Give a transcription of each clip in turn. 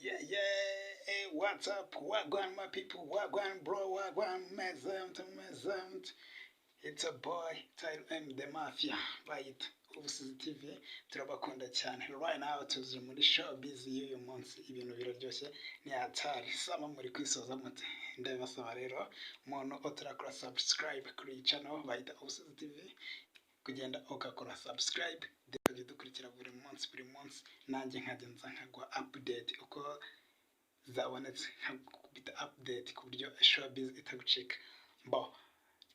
Yeah, hey, what's up? Wagwan, my people? Wagwan, bro? Wagwan, mezemt, mezemt. It's a boy, Tyler M, the Mafia. Bayita Ubusizi TV, turabakunda cyane. Right now tuzi muri showbiz y'uyu munsi, ibintu biraryoshye, ni hatari. Summer muri kwisoza mute? Ndabasaba rero, umuntu utarakora subscribe kuri iyi channel bayita Ubusizi TV, kugenda ugakora subscribe, ukajya udukurikira buri munsi buri munsi, nanjye nkajya nza nkaguha update uko zabonetse, nkakubita update ku buryo showbiz itagucika. Bo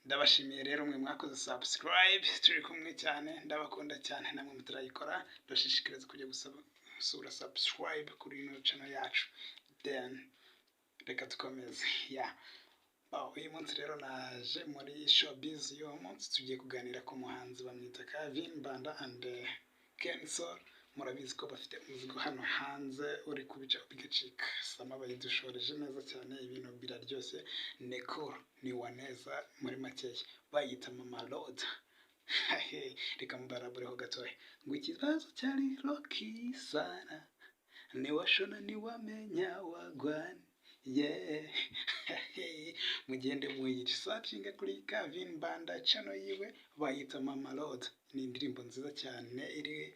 ndabashimiye rero mwe mwakoze subscribe, turi kumwe cyane, ndabakunda cyane. Namwe mutarayikora, ndabashishikariza kujya gusura subscribe kuri ino channel yacu. Then reka dukomeze. Yeah. Oh, uyu munsi rero naje muri showbiz y'uwo munsi, tugiye kuganira ku muhanzi bamwita Calvin Mbanda and Ken Sol. Murabizi ko bafite umuzigo hano hanze uri kubica bigacika. Summer bayidushoreje neza cyane, ibintu biraryoshye, ni cool, ni waneza. Muri makeya bayita Mama Lord. Reka mubarabureho gatoya ngo ikibazo cyari roki sana, niwashona niwamenya wagwan. Yeah, mugende muyisearchinga kuri Calvin Mbanda channel yiwe bayita Mama Lord. Ni indirimbo nziza cyane iri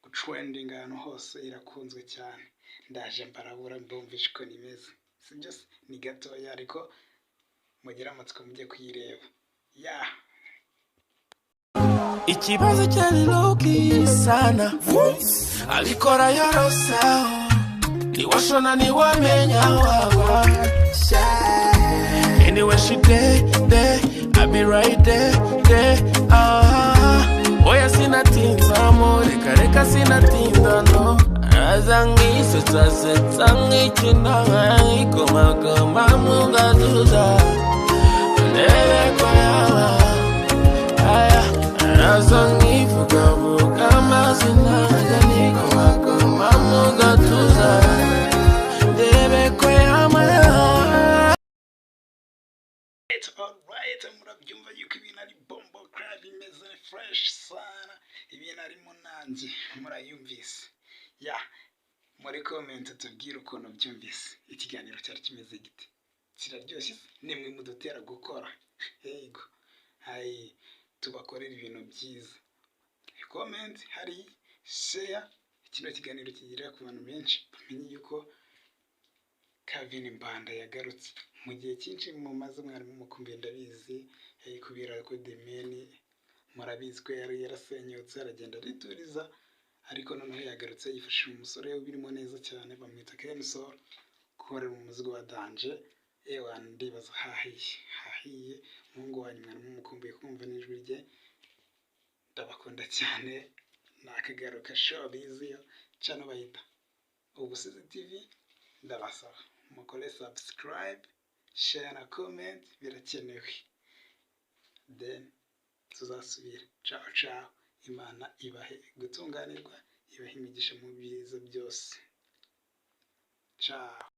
gutrending ahantu hose, irakunzwe cyane. Ndaje mbarabura mbumvishe uko nimeze, sibyo se? Ni gatoya ariko mugire amatsiko mujye kuyireba ya. Ikibazo cyari low-key sana, abikora yorosa, niwashona niwamenya wagwa. Anyway, she there, there, I be right there, there. Ah, oya, sinatinzamo, reka reka, sinatinda no. Aza nkisetsa setsa, nkikina, nkikomakoma mu gatuza, ndebe ko yaba aya. Aza nkivugavuga amazina, ajya nikomakoma mu gatuza, ndebe ko yaba. Alright, murabyumva yuko ibintu ari bombo club, imeze fresh sana, ibintu arimo nanjye murayumvise. Ya, muri comment tubwire ukuntu byumvise, ikiganiro cyari kimeze gite? Kiraryoshye se? Nimwe mudutera gukora, yego, hayi tubakorera ibintu byiza. Comment hari, share kino kiganiro kigera ku bantu benshi, bamenye yuko Calvin Mbanda yagarutse mu gihe cyinshi mumaze mwarimu mukumbuye. Ndabizi kubera ko The Mane murabizi ko yari yarasenyutse, aragenda arituriza, ariko noneho yagarutse yifashishije umusore ubirimo neza cyane bamwita Ken Sol, gukorera umuzigo wa danger. Ewa, ndibaza hahiye hahiye. Umuhungu wanyu mwarimu mukumbuye kumva n'ijwi rye. Ndabakunda cyane, nakagaruka. Showbiz yo channel bayita Ubusizi TV. Ndabasaba mukore subscribe, share na comment, birakenewe. Then tuzasubira. Ciao ciao, Imana ibahe gutunganirwa, ibahe imigisha mu byiza byose. Ciao.